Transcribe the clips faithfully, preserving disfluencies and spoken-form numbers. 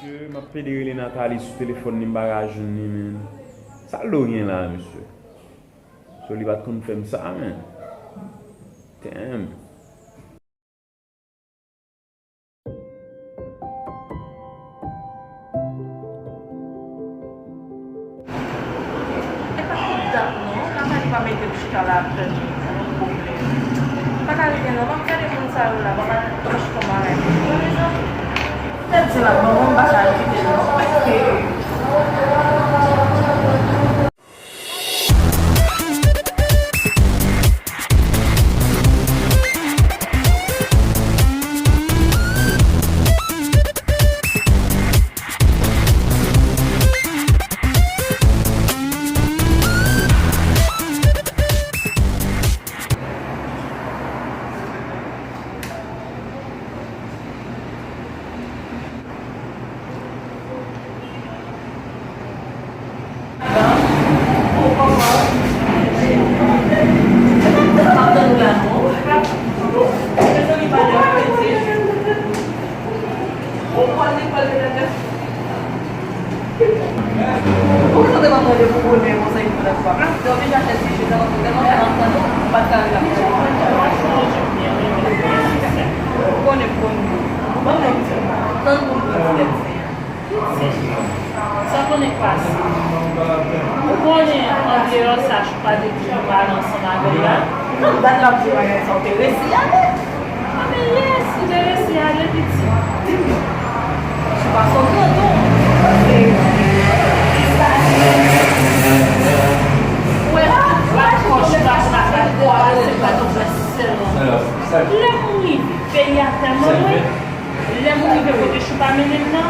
Mesye, m ap pede rele Nathalie sou telefòn li, m pa ka jwenn li, men. Sa Lo gen la, mesye? So, li pa t konn fè m sa, men. Damn. E pa tout dat non, Nathalie pa mete m chita la ap tann li, se yon pwoblèm. M pa ka rete non, m ap gade moun sa yo la, m ap al chita yon bagay. Ou konn rezon? Tèt di l ap ban mwen, m pa ka kite l non. Ou konn se pa mande pou bonè konsa yon lòt fwa. Te oblije achte ti jus avan pou tèlman fè m ap tann ou, m pa t ka ret ap tann ou. Ou konnen m konn ou. Ban mwen yon ti tan pou m pran ti tèt. Ti jus. Sa konnen k pase. Ou konnen andeyò sa Choupa te di nou pa al ansanm avè l la? Dat l ap di bagay sa, ou te resi ale. A men yes, ou te resi ale, pitit. Di m, Choupa se yon grandon. Ou wè la, ou wè Choupa pou la fè kwa, se pa yon fè sèlman. Lè m rive, peyi a tèlman lwen. Lè m rive kote Choupa mennen m nan.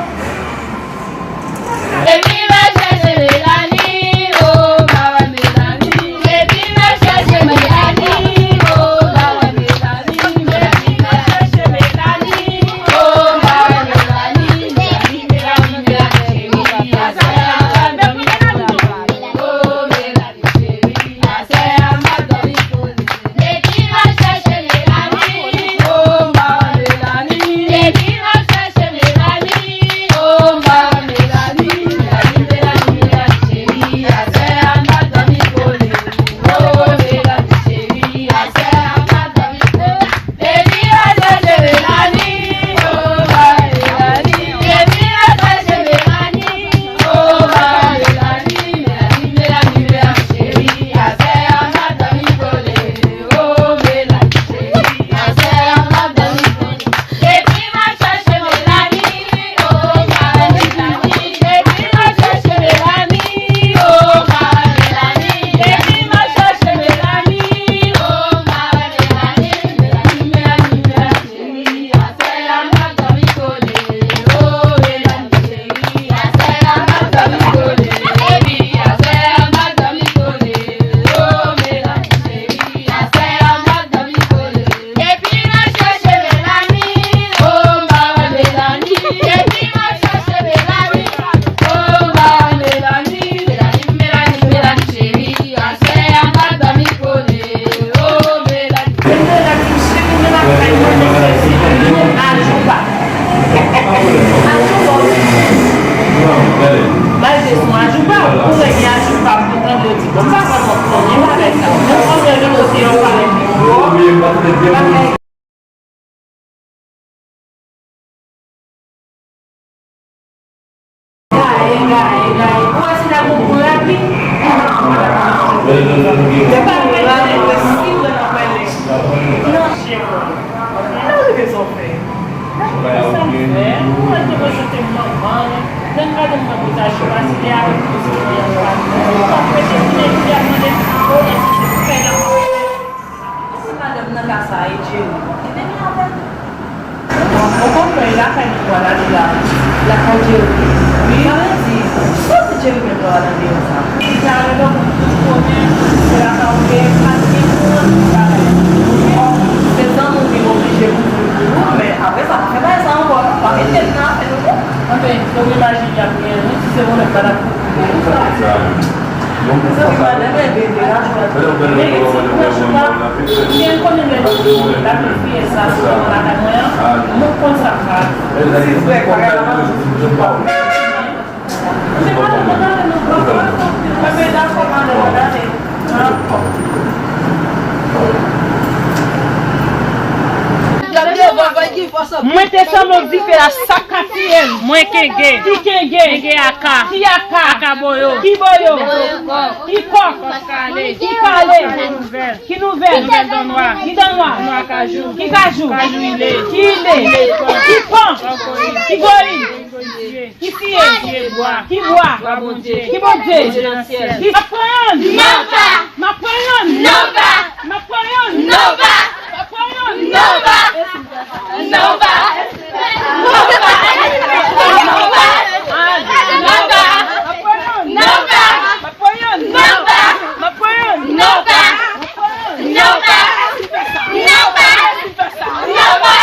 Epi m al chèche Melanie, oh, m pa wè Melanie. Epi m al chèche Melanie, oh, m pa wè Melanie. Epi m al chèche Melanie, oh, m pa wè Melanie. Melanie, Melanie, Melanie, cheri, aswè a m ap dòmi kote ou. Oh, Melanie, cheri, aswè a m ap dòmi kote ou. Depi m al chèche Melanie, oh, m pa wè Melanie. Depi m al chèche Melanie, oh, m pa wè Melanie. Melanie, Melanie, Melanie, cheri, aswè a m ap dòmi kote ou. Oh, Melanie, cheri, aswè a m ap dòmi kote ou. Depi m al chèche Melanie, oh, m pa wè Melanie. Depi m al chèche Melanie, oh, m pa wè Melanie. Melanie, Melanie, Melanie, cheri, aswè a m ap dòmi kote ou. Oh, Melanie, cheri, aswè a m ap dòmi kote ou. Depi m al chèche Melanie, oh, m pa wè Melanie. Depi m al chèche Melanie, oh, m pa wè Melanie. Depi m al chèche Melanie, oh, m pa wè Melanie. Melanie, Melanie, Melanie, cheri, aswè a m ap dòmi kote ou. Oh, Melanie, cheri, aswè a m ap dòmi kote ou. Baby, aswè a m ap dòmi kote ou. Oh, Melanie, cheri, aswè a m ap dòmi kote ou. Depi m al chèche Melanie, oh, m pa wè Melanie. Depi m al chèche Melanie, oh, m pa wè Melanie. Melanie, Melanie, Melanie, cheri, aswè a m ap dòmi kote ou. Oh, Melanie. Melanie, cheri, men lakay mwen, men cheri, men ajoupa. Ajoupa. Malgre se yon ajoupa, ou wè gen ajoupa pou tande yo di, bon, m pa kwè mwen konnen bagay sa. Mwen konnen yo se yon bagay. Gaye, gaye, gaye. Ou wè si n ap gon gwo lapli? Yo pa pale de si w nan pale. Non. Nan rive sa w fè. Nan rive sa m fè. Ou wè l te prezante m manman l. Nan gade m nan bout a Choupa, si te avèk nou, si te avèk nou. Ou pa prete pou nèg ki ap mande m, oh, èske se pou fè nan Se madanm nan ka sa e Jerry. Kite m avè l. Ou konprann lakay nou pral ale la. Lakay Jerry. Wi. Sa vle di, sa w di Jerry menm lè w al andeyò sa? Li ta renmen pou tout konnen se lakay ou te ye, pa t gen moun ki ta renmen. Bon, se zanmi w li oblije pou ou, men apre sa, pa fè bagay sa ankò non, pa mete m nan afè nou non. Anben, se yon imaj li ap genyen wi, si se yon nèg pa t ap pou ou sa. Mezanmi, madam, e bebe la, jodi. Men gen ti kouran chita. Gen konnen lè nou la, nou fè sa, sou lakay mwen an. Nou konn sa k pa. Mwen te sanble w dife a, sa k ka tiye m. Mwen kenge. Ki kenge. Kenge aka. Ki aka. Aka boyo. Ki boyo. Ki kòk. Ki kòk. Kòk kale. Ki kale. Kale nouvèl. Ki nouvèl. Nouvèl dannwa. Ki dannwa. Dannwa kajou. Ki kajou. Kajou ile. Ki ile. Ki pan. Ki goyil. Ki siye. Ki bwa. Ki bwa. Bwa Bondye. Ki Bondye. Bondye nan syèl. Ki... M ap pran yonn. Nova. M ap pran yonn. Nova. M ap pran yonn. Nova. M ap pran yonn. Nova. Nova. Nova. Nova. M ap pran yonn. Nova. M ap pran yonn. Nova. M ap pran yonn. Nova. Nova. Nova. Nova.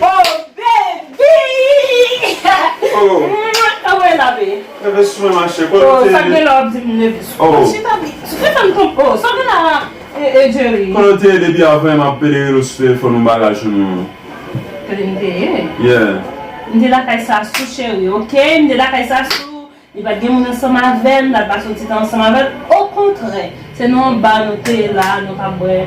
Oh, baby! Oh. Kòman w ye la, baby? Leve sou mwen, machè. Kote w te ye? Oh, sa gen lè w ap di m leve sou mwen. Oh. Chita, baby. Sou fè m konn. Oh, sa gen la, eh, eh, Jerry. Kote w te ye depi avan, m ap pede rele w sou telefòn, ou pa ka jwenn mwen. Kote m te ye? Yeah. M te lakay Sasou, cheri, oke? M te lakay Sasou. Li pa t gen moun ansanm avè l, m pa t pase yon ti tan ansanm avè l. Okontrè, se nou anba nou te ye la, nou t ap bwè.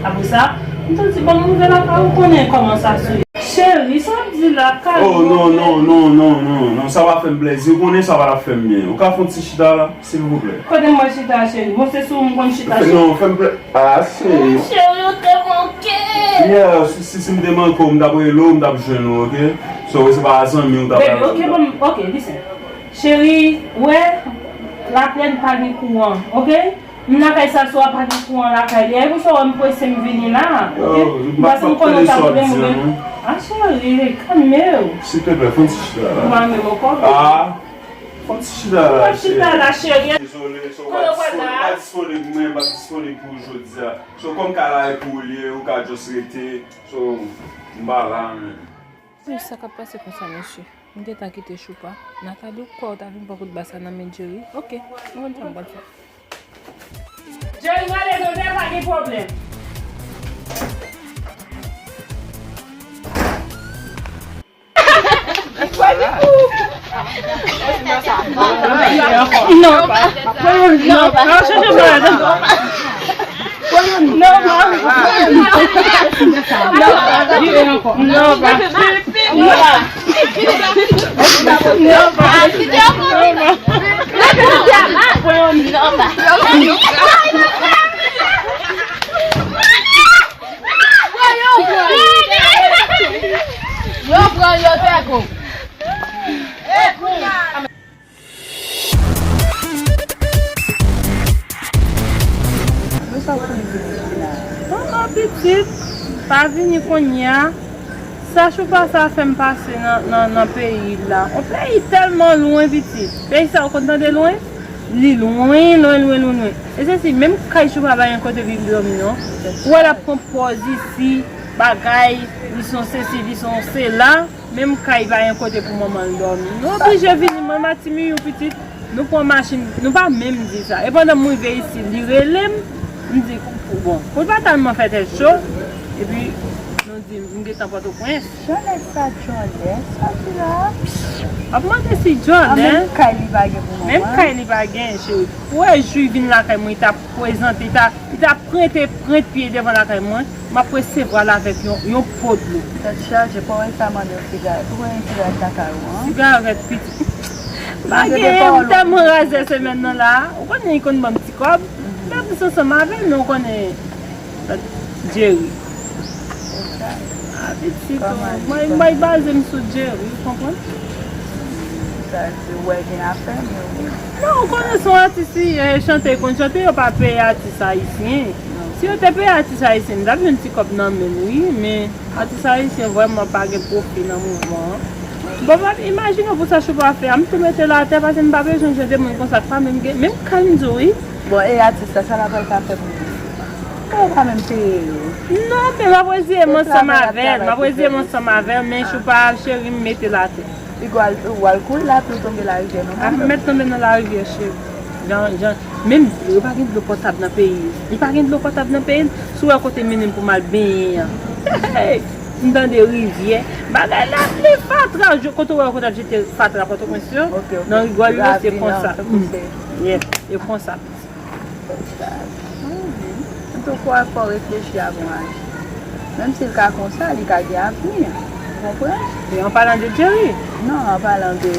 Apre sa, m te di, "Ban m rive lakay ou, konnen kòman Sasou ye." Cheri, sa w ap di la, kalme w. Oh, non, non, non, non, non, non, sa pa fè m plezi, ou konnen sa pa t ap fè m byen. Ou ka fè yon ti chita la, silvouplè? Kote m mwen chita, cheri? Bon, se sou ou m konn chita, cheri. Non, fè m plè. Ah, cheri. Cheri, ou te manke. Yeah, si, si, si m te manke w, m t ap rele w, m t ap jwenn ou, oke? So, se pa zanmi w t ap... Baby, oke, bon, oke, listen. Cheri, wè, laplèn pa gen kouran, oke? M lakay Sasou a, pa gen kouran lakay li. E pou sa w wè m prese m vini la, oke? Paske m konnen w t ap rele m, oke? Ah, cheri, kalme w. Silteplè, fè yon ti chita la. Ou pa menm ankò, baby. Ah, fè yon ti chita la, cheri. Fè yon ti chita la, cheri. Dezole, so, ou pa disponib, ou pa disponib pou jodi a. So, kòm kay la e pou ou li ye, ou ka just rete. So, m pa la, men. Men sa k ap pase konsa, mesye? M gentan kite Choupa. Nathalie, ou kwè ou ta vin pran kout ba sa nan men Jerry? Oke, m konn sa m pral fè. Jerry, m ale, Joseph, pa gen pwoblèm. Non. Non. Non. Non. Non. Yo pran yo tèt ou. Epi, sa w konn vini vini la? An, an, pitit, pa vini kounye a. Sa Choupa sa fè m pase nan, nan, nan peyi la. On peyi tèlman lwen, pitit. Peyi sa, ou konn tande lwen? Li lwen, lwen, lwen, lwen, lwen. E se si, menm kay Choupa pa gen kote pou li dòmi, non. Ou wè l ap pran pòz isi, bagay, li se yon sesi, li se yon sela. Menm kay pa gen kote pou manman l dòmi. Nou oblije vini, mwen, Matimiyou, pitit. Nou pran machin, nou pa menm di sa. E pandan m rive isi, li rele m, m di, bon, pou l pa tèlman fè tèt cho, epi nou di, m gentan Pòtoprens. Jan nèg sa Jordan soti la? W ap mande si Jordan. Menm kay li pa gen pou manman. Menm kay li pa gen, cheri. Ou wè jou li vin lakay mwen, li t ap prezante, li t ap, li t ap prente, prent pye devan lakay mwen. M ap resevwa l avèk yon, yon po dlo. Tèt chaje, pa wè sa mande w sigarèt. Ou konn sigarèt lakay ou an? Sigarèt, pitit. Pa genyen, m tèlman razè semèn nan la. Ou konnen li konn ban m ti kòb. M ap plis ansanm avè l, men ou konnen, Jerry. Se sa. A, pitit, mwen, mwen baze m sou Jerry, ou konprann? Sa di wè gen afè, men wi. Non, ou konnen se yon atis li ye, chante li konn chante, yo pa peye atis ayisyen. Si yo te peye atis ayisyen, m t ap jwenn ti kòb nan men l, wi, men atis ayisyen vrèman pa gen pwofi nan mouvman an. Bon, pa imajine w pou sa Choupa fè a, m tou mete l atè, paske m pa bezwen jan de moun konsa k pa menm gen, menm kay m di w, wi. Bon, e atis la, sa l ap pral ka fè pou nou? Ou pa menm peye yo. Non, men m ap reziye m ansanm avè l. M ap reziye m ansanm avè l, men Choupa, cheri, m mete l atè. Li gwa l, ou al kouri lapli ou tonbe larivyè non. Ah, m mèt tonbe nan larivyè, cheri. Jan, jan, menm dlo, yo pa gen dlo potab nan peyi. Li pa gen dlo potab nan peyi. Si w wè kote mennen m pou m al benyen an. Hey! M tande rivyè. Bagay la ple fatra. Kote w wè kote ap jete fatra Pòtoprens yo? Nan rigòl yo, se konsa. Yeah, e konsa. M tou kwè fò w reflechi avan w aji. Menm si l ka konsa, li ka gen avni. Ou konprann? E an palan de Jerry? Non, an palan de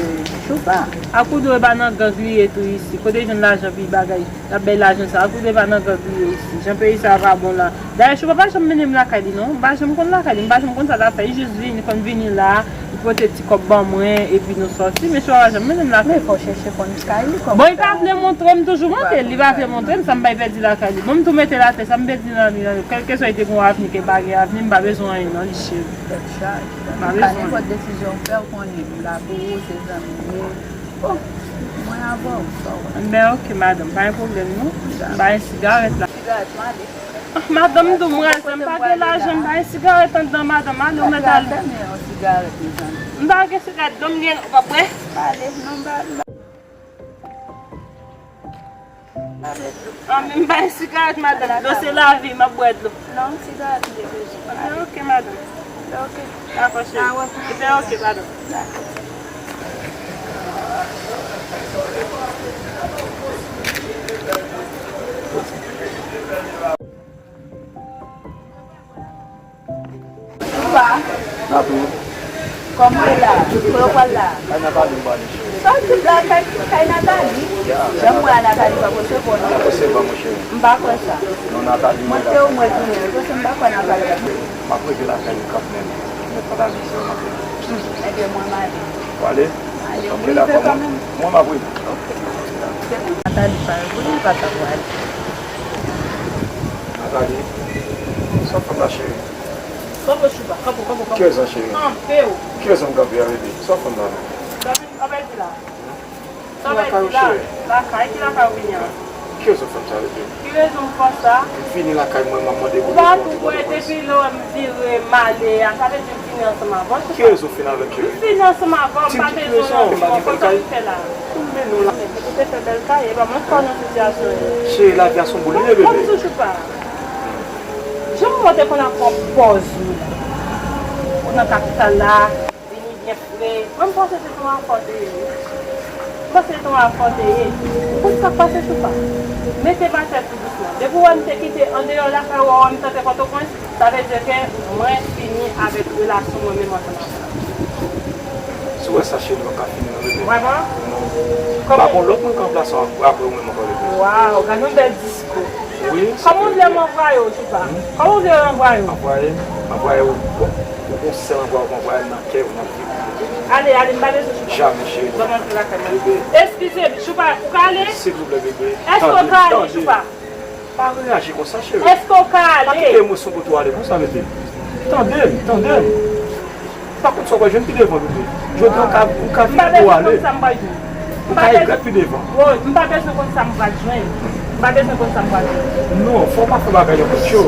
Choupa. Akoudre pa nan gang li ye tou isi. Kote l jwenn lajan pi bagay? L ap bay lajan sa. Akoudre pa nan gang li ye isi. Jan peyi sa a pa bon la. Dayè, Choupa pa janm mennen m lakay li non. M pa janm konn lakay li. M pa janm konn sa l ap fè. Li jis vini, konn vini la. Li pote ti kòb ban mwen, epi nou sòti, men Choupa pa janm mennen m lakay li. Men fò w chèche konn kay li kòm. Bon, li pa vle montre m, m toujou montre l, li pa vle montre m, sa m bay pèdi lakay li. Bon, m tou mete l atè, sa m pèdi nan li, nan li. Kèlkeswa li te gen yon avni, ke l pa gen avni, m pa bezwen anyen nan li, cheri. Tèt chaje. M pa bezwen anyen. Nenpòt desizyon w fè, w konnen m la pou ou, se zanmi m ye. Oh, mwen avè w, sa w wè. Ben, ok, madanm, pa gen pwoblèm, non. M pa gen sigarèt la. Sigarèt, mande. Ah, madanm, m di w m raze, m pa gen lajan, m pa gen sigarèt anndan, madanm, ale, ou mèt ale. Fèmen yon sigarèt, mezanmi. M pa gen sigarèt, dlo m gen, ou p ap bwè? Ale, non, m pa, m pa, m pa vle dlo. Ah, men m pa gen sigarèt, madanm, dlo se lavi, m ap bwè dlo. Non, sigarèt m te bezwen. Ah, ok, madanm. Ok. Dakò, cheri. Ebyen, ok, madanm. Dakò. Choupa. N ap tou. Kòman w ye la? Kote w pral la? Kay Nathalie m prale, cheri. Sa w di m la, kay, kay Nathalie? Ya. Jan m wè a, Nathalie p ap resevwa w non. L ap resevwa mwen, cheri. M pa kwè sa. Non, Nathalie mwen la. Montre w mwen tounen. Paske m pa kwè Nathalie ap vini. M ap rive lakay ou kanmenm. Mèt Nathalie se w m ap rive. Hmm, ebyen, mwen m ale. W ale? M ale, ou rive kanmenm? Mwen m ap rive. Ok. Se bon, Nathalie pa vini, li pa t ap prale. Nathalie, sa w fè m la, cheri? Kanpe, Choupa, kanpe, kanpe, kanpe. Kiyès sa, cheri? Kanpe w. Kiyès sa m kanpe a, bebe? Sa w fè m la, non? Kanpe, kanpe di la. Sa w vle di la? Lakay, ki lakay ou vini an? Kiyès sa w fè m sa, bebe? Ki rezon pou fè sa? M vini lakay mwen, m ap mande pou ou pa tou wè depi lè m vire m ale a, sa vle di m fini ansanm avè w, Choupa. Kiyès ou fini avè m, cheri? M fini ansanm avè w, m pa bezwen w ankò, konsa m fè la. Konbyen nou la? Ou te fè bèl kay, e pa mwen k fè w nan sitiyasyon yo. Cheri, lavi a se yon boul, wi, bebe. Kòm sou Choupa. Jan mwen te konn ap pran pòz ou la. Ou nan kapital la, vini byen fre. Mwen, m panse se yon afè w te ye, wi. M panse se yon afè w te ye. Ou konn sa k pase, Choupa? Mete m atè tou dousman. Depi w wè m te kite andeyò lakay ou a, w wè m t antre Pòtoprens, sa vle di ke mwen fini avèk relasyon mwen menm ansanm avè w. Si w wè sa, cheri, nou p ap ka fini, non, bebe. Vrèman? Non. Pa gen lòt moun k ranplase w apre ou menm ankò, bebe. Waw, gad yon bèl diskou. Wi. Kòman w vle m anvwaye w, Choupa? Hmm? Kòman w vle m anvwaye w? Anvwaye m, anvwaye w. Bon, ou gon sèl anvwaye w, anvwaye m nan kè w, nan vi w. Ale, ale, m pa bezwen Choupa. Jamè, cheri. Ban m antre lakay mwen. Bebe. Eskize m, Choupa, ou ka ale? Silvouplè, bebe. Èske w ka ale, Choupa? Pa reyaji konsa, cheri. Èske w ka ale? Pa kite emosyon pote w ale konsa, bebe. Tande m, tande m. M pa konn sa w pral jwenn pi devan, bebe. Jodi a, ou ka, ou ka vire do w ale. Ou ka regrèt pi devan. M pa bezwen konn sa m pral jwenn. M pa bezwen konn sa m pral jwenn. Non, fò w pa fè bagay yo konn cho.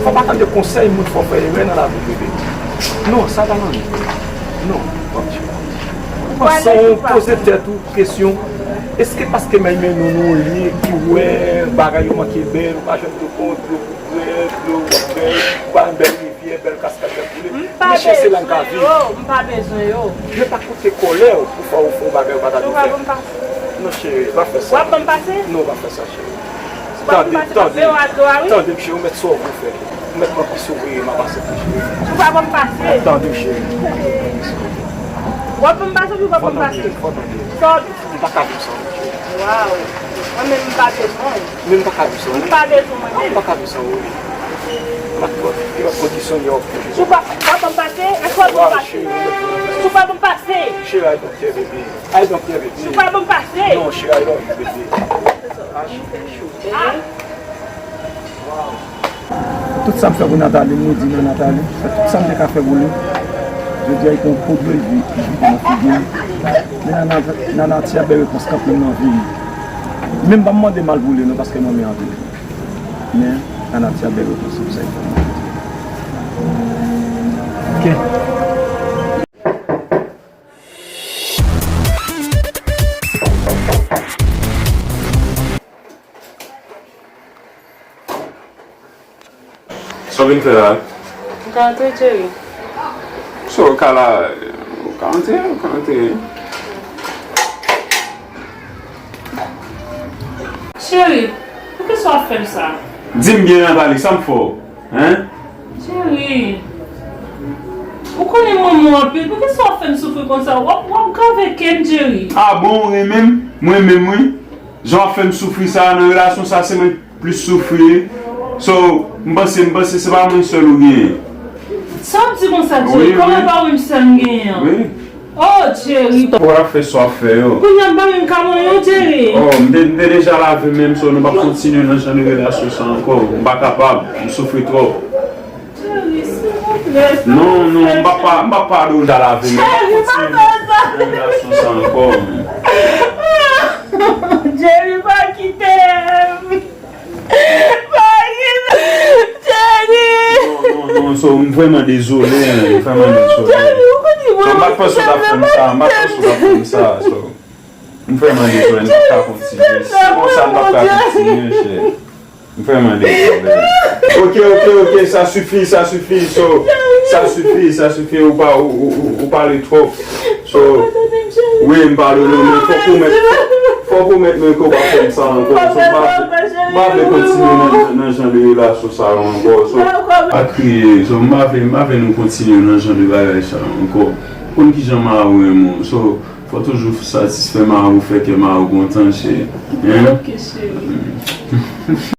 Fò w pa tande konsèy moun, fò w fè erè nan lavi, bebe. Non, sa pa nan li. Non, w ap di. Ou panse w poze tèt ou kesyon, èske paske men men nou nou ye ki wè bagay yo manke bèl, ou pa jwenn dlo pwòp, dlo kouvè, dlo bèl, ou pa jwenn bèl rivyè, bèl kaskad, bèl koulè. Mesye, se la m ka viv. M pa bezwen yo. Yo pa koute kòlè w pou fè w fè yon bagay ou pa ta dwe fè. Non, cheri, pa fè sa. W ap ban m pase? Non, pa fè sa, cheri. Tande, tande. Tande, m cheri, ou mèt sa w vle fè. Ou mèt pran pis ou vre, m ap aksepte, cheri. Ou pa ban m pase? Tande, cheri. W ap ban m pase oubyen w p ap ban m pase? Fò tande, fò tande. Sa w di? M pa ka viv san ou, cheri. Waw. Mwen menm, m pa bezwen w. Men m pa ka viv san ou. M pa bezwen mwen menm. M pa ka viv san ou, wi. M ap pran, m ap pran kondisyon yo. Choupa, w ap ban m pase? Èske w ap ban m pase? Choupa, ban m pase. Cheri, I don't care, baby. I don't care, baby. Choupa, ban m pase. Non, cheri, I love you, baby. Ah. Tout sa m fè pou Nathalie, m redi nan Nathalie. M fè tout sa m te ka fè pou li. Jodi a, li te yon pwodui, li vide nan figi m. Men Nana, Nana ti ap bay repons kanpe m nan vi m. Men m pa mande mal pou li, non, paske m renmen anpil. Men, Ann ap fè bèl oto sou sa. Ok. Sa w vin fè la? M ka antre, Jerry? So, w ka la, w ka antre, w ka antre. Cheri, poukisa w ap fè m sa? Di m byen, Nathalie, sa m fè w? Hein? Jerry, ou konnen m renmen w anpil, poukisa w ap fè m soufri konsa? W ap, w ap grave kè m, Jerry. Ah bon, ou renmen m? Mwen menm, wi. Jan w ap fè m soufri sa nan relasyon sa, se mwen plis soufri. So, m panse, m panse se pa mwen sèl ou genyen. Sa w ap di konsa, Jerry? Wi, kòman wi. Pa mwen sèl m genyen an? Wi. Oh, Jerry. Ou ap fè sa w ap fè yo. Kounye a m pa menm ka manyen w, Jerry. Oh, m te, m te deja lave men m, so nou p ap kontinye nan jan de relasyon sa ankò. M pa kapab. M soufri twòp. Jerry, silvouplè, sa w ap fè? Non, non, m p ap pa, m p ap padone w deja lave men. Jerry, pa fè sa. Nan relasyon sa ankò. Jerry, pa kite m. Pa kite m, Jerry. Non, non, non, so, m vrèman dezole, m vrèman dezole. Jerry, ou konn ki... So, m pa t panse w t ap fè m sa, m pa t panse w t ap fè m sa, so. M vrèman dezole, m p ap ka kontinye. Si se konsa, m p ap ka kontinye, chè. M vrèman dezole. Ok, ok, ok, sa sifi, sa sifi, so, sa sifi, sa sifi, ou pa, ou, ou, ou, ou pale twòp. So, wi, m padone w, men fòk ou mèt, fòk ou mèt mwen ke w pa fè m sa ankò. So, m pa, m pa vle kontinye nan, nan, nan jan de relasyon sa yo ankò. So, pa kriye, so, m pa vle, m pa vle nou kontinye nan jan de bagay sa yo ankò. Ou konn kijan mari w renmen w. So, fò toujou satisfè mari w, fè kè mari w kontan, cheri. Hein? Ok, cheri.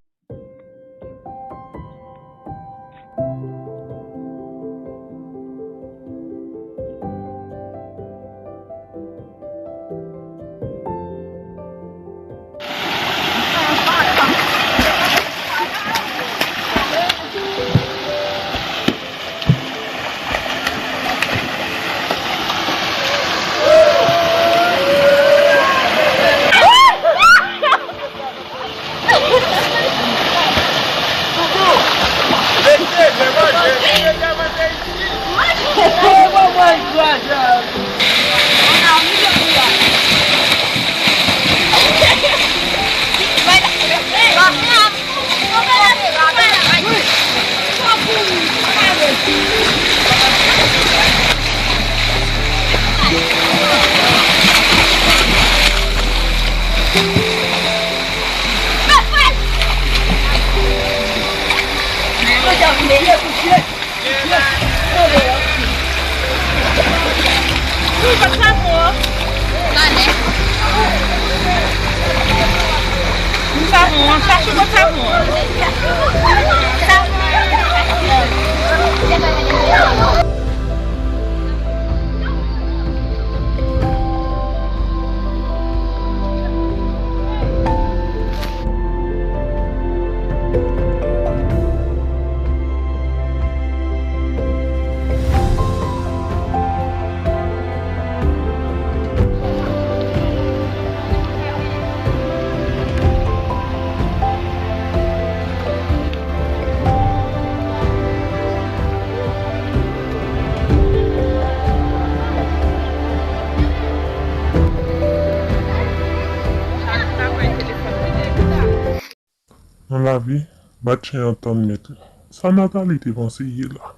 Nan lavi, bat chen an tann mèt li. Sa Nathalie te panse ye la?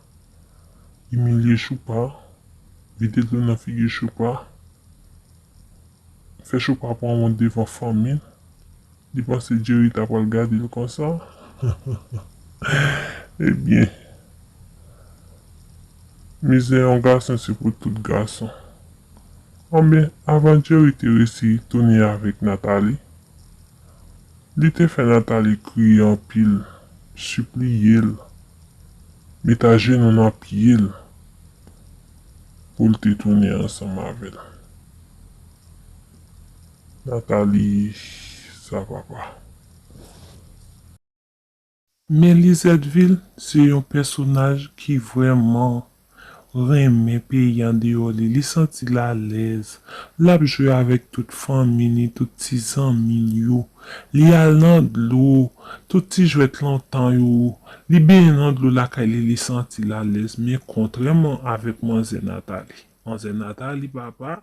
Imilye Choupa, vide dlo nan figi Choupa, fè Choupa pran wont devan fanmi l. Li panse Jerry ta pral gade l konsa? Ebyen, mizè yon gason se pou tout gason. Anben, avan Jerry te resi tounen avèk Nathalie, li te fè Nathalie kriye anpil, sipliye l, met ajenou nan pye l pou l te tounen ansanm avè l. Nathalie, sa papa. Men Lizètvil se yon pèsonaj ki vrèman renmen peyi andeyò li, li santi l alèz. L ap jwe avèk tout fanmi ni, tout ti zanmi l yo. Li al nan dlo, tout ti jwèt lontan yo. Li benyen nan dlo lakay li, li santi l alèz. Men kontrèman avèk manzè Nathalie. Manzè Nathalie, papa,